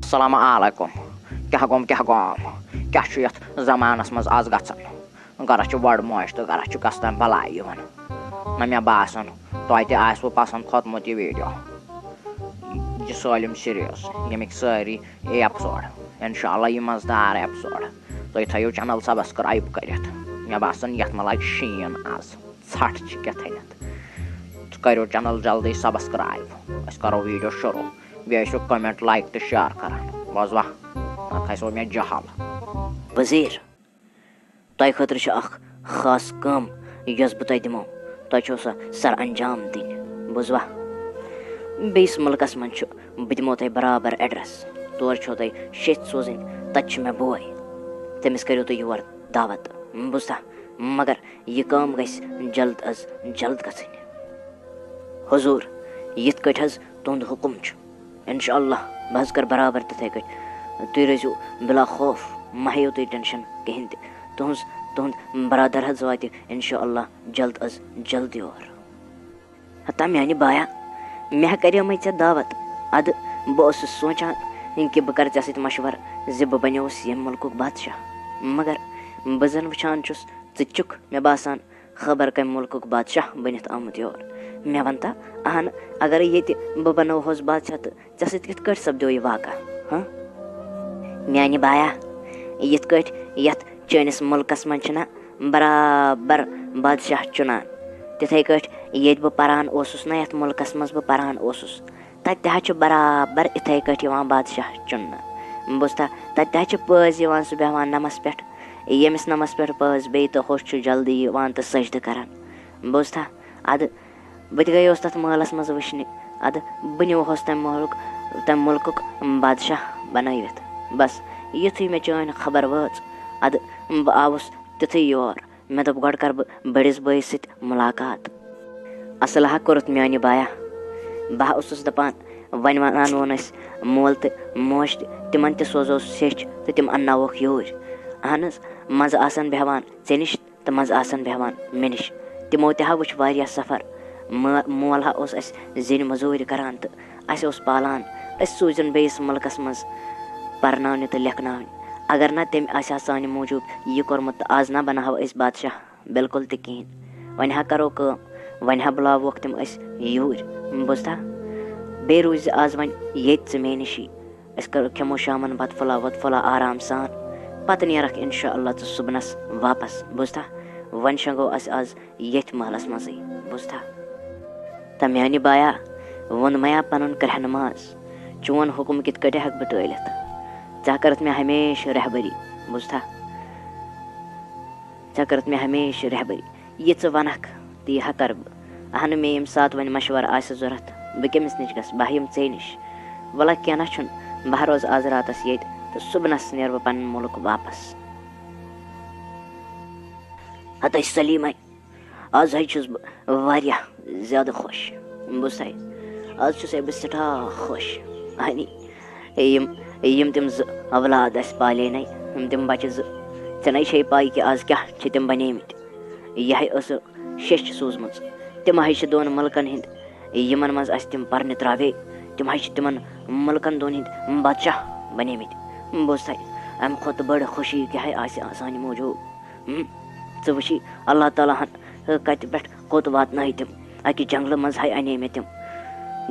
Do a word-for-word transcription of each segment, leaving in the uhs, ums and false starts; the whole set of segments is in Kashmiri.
السلام علیکم۔ کیٛاہ گوٚم، کیٛاہ گوٚم؟ کیٛاہ چھُ یَتھ زمانَس منٛز آز گژھان؟ گَرَس چھِ وَڑ موج تہٕ گَرَس چھِ قسطن بَلاے یِوان۔ نہ مےٚ باسان، تۄہہِ تہِ آسِوٕ پَسنٛد کھوٚتمُت یہِ video۔ یہِ سٲلِم series، ییٚمِکۍ سٲری episode، اِنشاء اللہ یہِ مَزٕدار episode۔ تُہۍ تھٲیِو channel subscribe کٔرِتھ۔ مےٚ باسان، یَتھ ما لَگہِ شیٖن آز۔ ژھَٹھ چھِ کیٛاہ تھٲیِتھ۔ تہٕ کٔرِو channel جلدی subscribe۔ أسۍ کَرو video شروٗع۔ بیٚیہِ ٲسِو comment، like تہٕ share کَران۔ بوزوا؟ نَتہٕ کھسو مےٚ جہل۔ وزیر، تۄہہِ خٲطرٕ چھِ اکھ خاص کٲم، یۄس بہٕ تۄہہِ دِمو۔ تۄہہِ چھو سۄ سر انجام دِنۍ۔ بوزوا؟ بیٚیِس مُلکَس منٛز چھُ، بہٕ دِمو تۄہہِ برابر address۔ تور چھو تۄہہِ شیٚتھۍ سوزٕنۍ، تَتہِ چھُ مےٚ بوے۔ تٔمِس کٔرِو تُہۍ یور دعوت۔ بوزتھا؟ مگر یہِ کٲم گژھِ جلد از جلد گژھٕنۍ۔ حضور، یِتھ کٲٹھۍ حظ تُہُنٛد حُکُم چھُ، انشاءاللہ بہٕ حظ کَرٕ برابر تِتھَے کٲٹھۍ۔ تُہۍ روٗزِو بِلا خوف، مہ ہیٚیِو تُہۍ tension کِہیٖنۍ تہِ۔ تُہٕنٛز، تُہُنٛد برادر حظ واتہِ انشاءاللہ جلد از جلد یور۔ ہتا میانہِ بایا، مےٚ ہا کریٲمٕے ژےٚ دعوت۔ ادٕ بہٕ اوسُس سونٛچان کہِ بہٕ کرٕ ژےٚ سۭتۍ مشورٕ زِ بہٕ بنیوس ییٚمہِ مُلکُک بادشاہ۔ مگر بہٕ زن وٕچھان چھُس، ژٕ تہِ چھُکھ، مےٚ باسان، خبر کمہِ مُلکُک بادشاہ بٔنِتھ آمُت یور۔ مےٚ وَن تا، اہن، اگر ییٚتہِ بہٕ بناوہوس بادشاہ تہٕ ژےٚ سۭتۍ کِتھ کٲٹھۍ سپدیو یہِ واقعہ، ہاں؟ میانہِ بایا، یِتھ کٲٹھۍ یتھ چٲنِس مُلکس منٛز چھِنہ برابر بادشاہ چُنان، تِتھے کٲٹھۍ ییٚتہِ بہٕ پران اوسُس نہ، یتھ مُلکس منٛز بہٕ پران اوسُس، تتہِ تہِ حظ چھُ برابر اِتھے کٲٹھۍ یِوان بادشاہ چُننہٕ۔ بوٗزتھا؟ تتہِ تہِ حظ چھُ پٲز یِوان سُہ بیٚہوان نمس پٮ۪ٹھ، ییٚمِس نمس پٮ۪ٹھ پٲز بیٚیہِ تہٕ ہوٚش چھُ جلدی یِوان تہٕ سجدٕ کران۔ بوٗزتھا؟ ادٕ بہٕ تہِ گٔیوس تَتھ مٲلَس منٛز وٕچھنہِ۔ اَدٕ بہٕ نِمہوس تَمہِ مٲلُک، تَمہِ مُلکُک بادشاہ بَنٲوِتھ۔ بَس، یُتھُے مےٚ چٲنۍ خبر وٲژ، اَدٕ بہٕ آوُس تیُتھُے یور۔ مےٚ دوٚپ، گۄڈٕ کَرٕ بہٕ بٔڑِس بٲیِس سۭتۍ مُلاقات۔ اَصٕل ہا کوٚرُتھ میٛانہِ بایا۔ بہٕ ہا اوسُس دَپان، وۄنۍ وَنان ووٚن اَسہِ مول تہٕ موج تہِ، تِمَن تہِ سوزوس سیٚچھ تہٕ تِم اَنناووکھ یوٗرۍ۔ اَہن حظ، منٛزٕ آسَن بیٚہوان ژےٚ نِش تہٕ منٛزٕ آسَن بیٚہوان مےٚ نِش۔ تِمو تہِ ہا وٕچھ واریاہ سفر۔ مٲ-، مول ہا اوس اَسہِ زِنۍ مٔزوٗرۍ کران تہٕ اَسہِ اوس پالان۔ أسۍ سوٗزِن بیٚیِس مُلکَس منٛز پرناونہِ تہٕ لیکھناونہِ۔ اگر نہ تٔمۍ آسہِ ہا سانہِ موٗجوٗب یہِ کوٚرمُت تہٕ آز نہ بناوہو أسۍ بادشاہ بِلکُل تہِ کِہیٖنۍ۔ وۄنۍ ہا کرو کٲم، وۄنۍ ہا بُلاووکھ تِم أسۍ یوٗرۍ۔ بوٗزتھا؟ بیٚیہِ روٗزِ آز وۄنۍ ییٚتہِ ژٕ مے نِشی۔ أسۍ کَرو، کھٮ۪مو شامَن بَتہٕ پھوٚلہ وَتہٕ پھوٚلہ آرام سان۔ پَتہٕ نیرَکھ اِنشاء اللہ ژٕ صُبنَس واپَس۔ بوٗزتھا؟ وۄنۍ شۄنٛگو أسۍ آز ییٚتھۍ محلَس منٛزٕے۔ بوٗزتھا؟ تہٕ میٛانہِ بایا، ووٚن مَیا پَنُن کرٛہنہٕ ماز۔ چون حُکُم کِتھ کٲٹھۍ ہٮ۪کہٕ بہٕ ٹٲلِتھ؟ ژےٚ کٔرٕتھ مےٚ ہمیشہٕ رہبٔری۔ بوٗزتھا؟ ژےٚ کٔرٕتھ مےٚ ہمیشہٕ رہبٔری۔ یہِ ژٕ وَنَکھ، تی ہا کَرٕ بہٕ۔ اہنُو، مےٚ ییٚمہِ ساتہٕ وۄنۍ مَشوَرٕ آسہِ ضوٚرَتھ، بہٕ کٔمِس نِش گژھٕ؟ بہٕ ہا یِمہٕ ژے نِش۔ وَلہٕ کینٛہہ نہ چھُنہٕ، بہٕ ہا روزٕ آز راتَس ییٚتہِ تہٕ صُبنَس نیرٕ بہٕ پَنُن مُلک واپَس۔ ہَتَے سلیٖمَے، آز حظ چھُس بہٕ واریاہ زیادٕ خۄش۔ بوٗزتھا؟ آز چھُسَے بہٕ سٮ۪ٹھاہ خۄش۔ اہنی، یِم، یِم تِم زٕ اولاد اَسہِ پالے نے، یِم تِم بَچہٕ زٕ، ژےٚ نے چھے پَے کہِ آز کیٛاہ چھِ تِم بَنیمٕتۍ۔ یہِ ہے ٲسہٕ شیٚچھ سوٗزمٕژ۔ تِم ہے چھِ دۄن مُلکَن ہِنٛدۍ، یِمَن منٛز اَسہِ تِم پَرنہِ ترٛاوے، تِم ہے چھِ تِمَن مُلکَن دۄن ہِنٛدۍ بادشاہ بَنیمٕتۍ۔ بوٗزتھا؟ اَمہِ کھۄتہٕ بٔڑ خوشی کیٛاہ ہے آسہِ سانہِ موٗجوٗب؟ ہُم؟ ژٕ وٕچھی، اللہ تعالیٰ ہَن کَتہِ پٮ۪ٹھ کوٚت واتنٲے تِم۔ اَکہِ جنٛگلہٕ منٛز ہے اَنے مےٚ تِم۔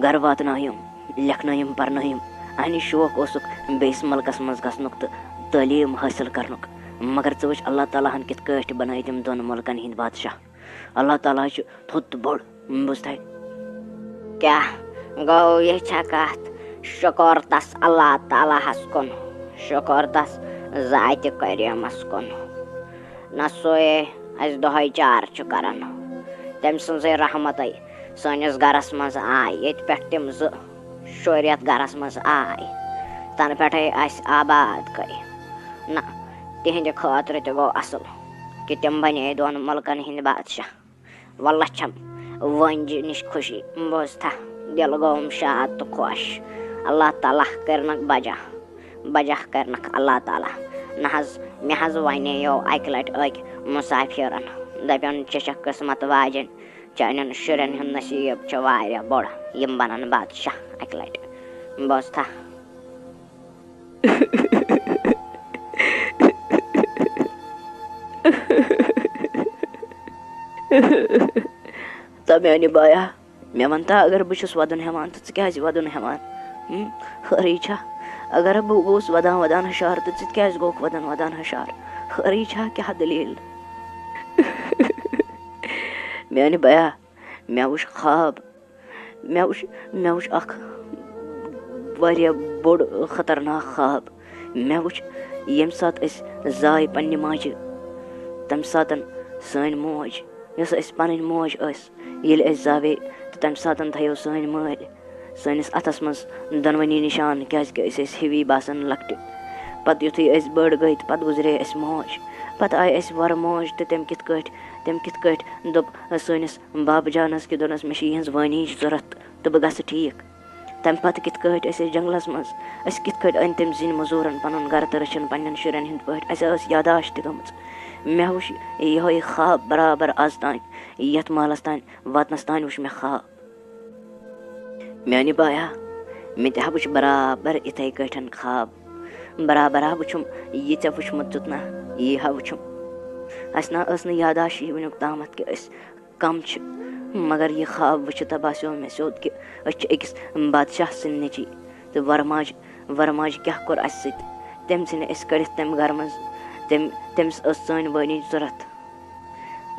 گَرٕ واتنٲیِم، لیکھنٲیِم، پَرنٲیِم۔ اَہنہِ شوق اوسُکھ بیٚیِس مُلکَس منٛز گژھنُک تہٕ تعلیٖم حٲصِل کَرنُک۔ مگر ژٕ وٕچھ، اللہ تعالیٰ ہَن کِتھ کٲٹھۍ بَنٲے تِم دۄن مُلکَن ہِنٛدۍ بادشاہ۔ اللہ تعالیٰ چھُ تھوٚد تہٕ بوٚڑ، بوٗزتھا؟ کیٛاہ گوٚو، یہِ چھا کَتھ؟ شُکُر تَس اللہ تعالیٰ ہَس کُن، شُکُر تَس ذاتِ کریٖمَس کُن۔ نہ سُے اَسہِ دۄہَے چار چھُ کران۔ تٔمۍ سٕنٛزٕے رحمتَے سٲنِس گرس منٛز آے، ییٚتہِ پٮ۪ٹھ تِم زٕ شُرۍ یَتھ گرس منٛز آے، تَنہٕ پٮ۪ٹھَے اَسہِ آباد گٔے۔ نہ، تِہِنٛدِ خٲطرٕ تہِ گوٚو اَصٕل کہِ تِم بنے دۄن مُلکَن ہِنٛدۍ بادشاہ۔ وَلہٕ چھَم وٲنجہِ نِش خوشی، بوٗزتھا؟ دِل گوٚوُم شاد تہٕ خۄش۔ اللہ تعالیٰ کٔرنَکھ بجا۔ بجا کٔرنَکھ اللہ تعالیٰ۔ نہ حظ، مےٚ حظ وَنییو اَکہِ لَٹہِ أکۍ مُسافِرَن، دَپیوٚن، "ژےٚ چھَکھ قٕسمت واجٮ۪ن، چانٮ۪ن شُرٮ۪ن ہُنٛد نصیٖب چھُ واریاہ بوٚڑ، یِم بَنَن بادشاہ اَکہِ لَٹہِ۔" بوٗزتھا؟ تہٕ میانہِ بایا، مےٚ وَن تا، اگر بہٕ چھُس وَدُن ہٮ۪وان، تہٕ ژٕ کیٛازِ وَدُن ہٮ۪وان؟ ہُم؟ خٲرٕے چھا؟ اگر بہٕ گوٚوُس وَدان وَدان ہُشار، تہٕ ژٕ تہِ کیٛازِ گوٚکھ وَدان وَدان ہُشار؟ خٲرٕے چھا؟ کیٛاہ دٔلیٖل؟ میانہِ بایا، مےٚ وٕچھ خواب۔ مےٚ وٕچھ، مےٚ وٕچھ اکھ واریاہ بوٚڑ خطرناک خواب۔ مےٚ وٕچھ، ییٚمہِ ساتہٕ أسۍ زاے پننہِ ماجہِ، تَمہِ ساتہٕ سٲنۍ موج، یۄس اَسہِ پنٕنۍ موج ٲس، ییٚلہِ أسۍ زاوے، تہٕ تَمہِ ساتہٕ تھٲیو سٲنۍ مٲلۍ سٲنِس اَتھَس منٛز دۄنوٕنی نِشان، کیٛازِکہِ أسۍ ٲسۍ ہِوی باسان لۄکٹہِ۔ پَتہٕ یُتھُے أسۍ بٔڑ گٔے، تہٕ پَتہٕ گُزرے اَسہِ موج۔ پَتہٕ آیہِ اَسہِ وَرٕ موج، تہٕ تٔمۍ کِتھ کٲٹھۍ، تٔمۍ کِتھ کٲٹھۍ دوٚپ سٲنِس بابہٕ جانَس کہِ دوٚپنَس، "مےٚ چھِ یِہٕنٛز وٲنِج ضوٚرَتھ تہٕ بہٕ گژھٕ ٹھیٖک۔" تَمہِ پَتہٕ کِتھ کٲٹھۍ أسۍ ٲسۍ جنٛگلَس منٛز، أسۍ کِتھ کٲٹھۍ أنۍ تٔمۍ زِنۍ مٔزوٗرَن پَنُن گَرٕ تہٕ رٔچھِن پنٛنٮ۪ن شُرٮ۪ن ہِنٛدۍ پٲٹھۍ، اَسہِ ٲس یاداشت تہِ گٔمٕژ۔ مےٚ وٕچھ یِہوٚے خواب برابر آز تام، یَتھ محلَس تام واتنَس تام وٕچھ مےٚ خواب۔ میانہِ بایا، مےٚ تہِ ہا وٕچھ برابر یِتھَے کٲٹھۍ خواب۔ برابر ہا وٕچھُم یہِ ژےٚ وٕچھمُت دیُت نا، یی ہا وٕچھُم۔ اَسہِ نا ٲس نہٕ یاداشی وٕنیُک تامَتھ کہِ أسۍ کَم چھِ، مگر یہِ خواب وٕچھِتھ ہا باسیو مےٚ سیوٚد کہِ أسۍ چھِ أکِس بادشاہ سٕنٛدۍ نیٚچی۔ تہٕ وَرماجہِ، وَرماجہِ کیٛاہ کوٚر اَسہِ سۭتۍ؟ تٔمۍ ژھٕنہِ أسۍ کٔڑِتھ تَمہِ گَرٕ منٛز۔ تٔمۍ، تٔمِس ٲس سٲنۍ وٲنِج ضوٚرَتھ۔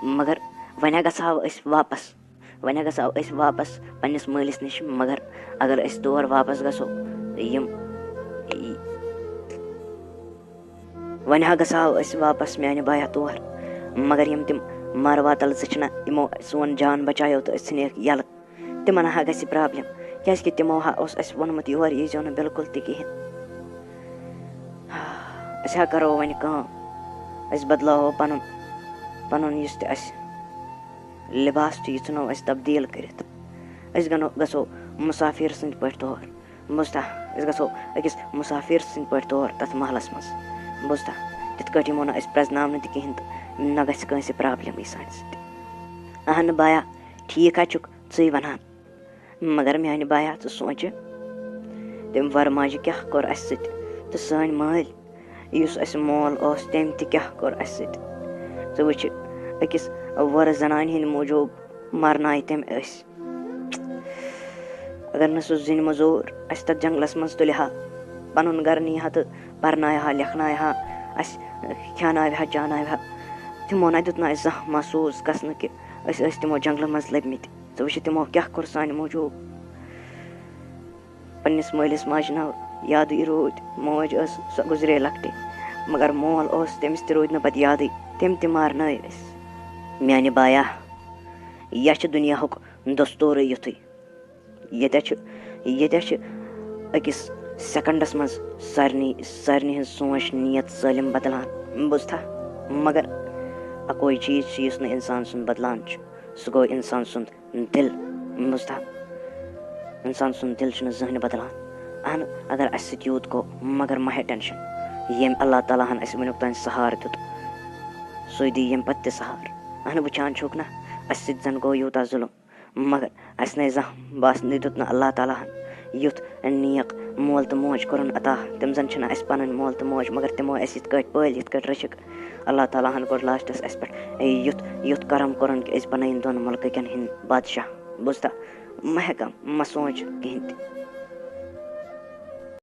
مگر وۄنۍ ہا گژھٕ ہاو أسۍ واپَس۔ وۄنۍ ہا گژھو أسۍ واپس پننِس مٲلِس نِش، مگر اگر أسۍ تور واپس گژھو، یِم، وۄنۍ ہا گژھو أسۍ واپس میانہِ بایا تور، مگر یِم تِم ماروا تل زٕ چھِنہ، یِمو سون جان بچایو تہٕ أسۍ ژھٕنیکھ یَلہٕ، تِمن ہا گژھِ problem، کیازِ کہِ تِمو ہا اوس اَسہِ ووٚنمُت یور ییٖزیو نہٕ بِلکُل تہِ کِہیٖنۍ۔ أسۍ ہا کرو وۄنۍ کٲم، أسۍ بدلاوو پنُن، پنُن یُس تہِ اَسہِ لباس تہِ یہِ ژھٕنو أسۍ تبدیٖل کٔرِتھ۔ أسۍ گنو-، گژھو مُسافِر سٕنٛدۍ پٲٹھۍ تور۔ بوٗزتھا؟ أسۍ گژھو أکِس مُسافِر سٕنٛدۍ پٲٹھۍ تور تَتھ محلَس منٛز۔ بوٗزتھا؟ تِتھ کٲٹھۍ یِمو نہٕ أسۍ پرٛزناونہٕ تہِ کِہیٖنۍ تہٕ نہ گژھِ کٲنٛسہِ problem یہِ سانہِ سۭتۍ۔ اہن بایا، ٹھیٖک ہا چھُکھ ژٕے وَنان۔ مگر میانہِ بایا، ژٕ سونٛچہِ، تٔمۍ وَرماجہِ کیٛاہ کوٚر اَسہِ سۭتۍ تہٕ سٲنۍ مٲلۍ، یُس اَسہِ مول اوس، تٔمۍ تہِ کیٛاہ کوٚر اَسہِ سۭتۍ۔ ژٕ وٕچھِ، أکِس وۄرٕ زنانہِ ہِنٛدِ موٗجوٗب مرنایہِ تٔمۍ أسۍ۔ اگر نہٕ سُہ زِنۍ مٔزوٗر اَسہِ تَتھ جنٛگلَس منٛز تُلہِ ہا، پَنُن گَرٕ نِیہِ ہا تہٕ پَرنایہِ ہا، لیکھنایہِ ہا، اَسہِ کھیٛاناوِ ہا، چاناوِ ہا، تِمو نہ دیُت نہٕ اَسہِ زانٛہہ محسوٗس گژھنہٕ کہِ أسۍ ٲسۍ تِمو جنٛگلہٕ منٛز لٔبمٕتۍ۔ ژٕ وٕچھِ، تِمو کیٛاہ کوٚر سانہِ موٗجوٗب۔ پننِس مٲلِس ماجہِ ناو یادٕے روٗدۍ، موج ٲس سۄ گُزرے لۄکٹے، مگر مول اوس، تٔمِس تہِ روٗدۍ نہٕ پتہٕ یادٕے، تٔمۍ تہِ مارنٲے أسۍ۔ میانہِ بایا، یہِ چھُ دُنیاہُک دستوٗرٕے یُتھُے۔ ییٚتہِ چھُ، ییٚتہِ چھُ أکِس سیکنڈس منٛز سارنٕے، سارنٕے ہٕنٛز سونچ، نیت، سٲلِم بدلان، بوٗزتھا؟ مگر اکوے چیٖز چھُ یُس نہٕ انسان سُنٛد بدلان چھُ، سُہ گوٚو انسان سُنٛد دِل، بوٗزتھا؟ اِنسان سُنٛد دِل چھُنہٕ زٕہٕنۍ بدلان۔ اہن، اگر اَسہِ سۭتۍ یوٗت گوٚو، مگر مہ ہے tension۔ ییٚمۍ اللہ تعالیٰ ہن اَسہِ وٕنیُک تام سہارٕ دیُت، سُے دی ییٚمہِ پتہٕ تہِ سہارٕ۔ اہن، وٕچھان چھُکھ نہ، اَسہِ سۭتۍ زن گوٚو یوٗتاہ ظُلم، مگر اَسہِ نَے زانٛہہ باسنہٕ دیُت نہٕ اللہ تعالیٰ ہن یُتھ نیک مول تہٕ موج کوٚرُن عطا۔ تِم زن چھِنہٕ اَسہِ پنٕنۍ مول تہٕ موج، مگر تِمو اَسہِ یِتھ کٲٹھۍ پٲلۍ، یِتھ کٲٹھۍ رٔچھِکھ۔ اللہ تعالیٰ ہن کوٚر lastس اَسہِ پٮ۪ٹھ یُتھ، یُتھ کرم کوٚرُن کہِ أسۍ بنٲیِن دۄن مُلکہٕ کٮ۪ن ہِنٛدۍ بادشاہ۔ بوٗزتھا؟ مہ ہٮ۪کم، مہ سونٛچ کِہیٖنۍ تہِ۔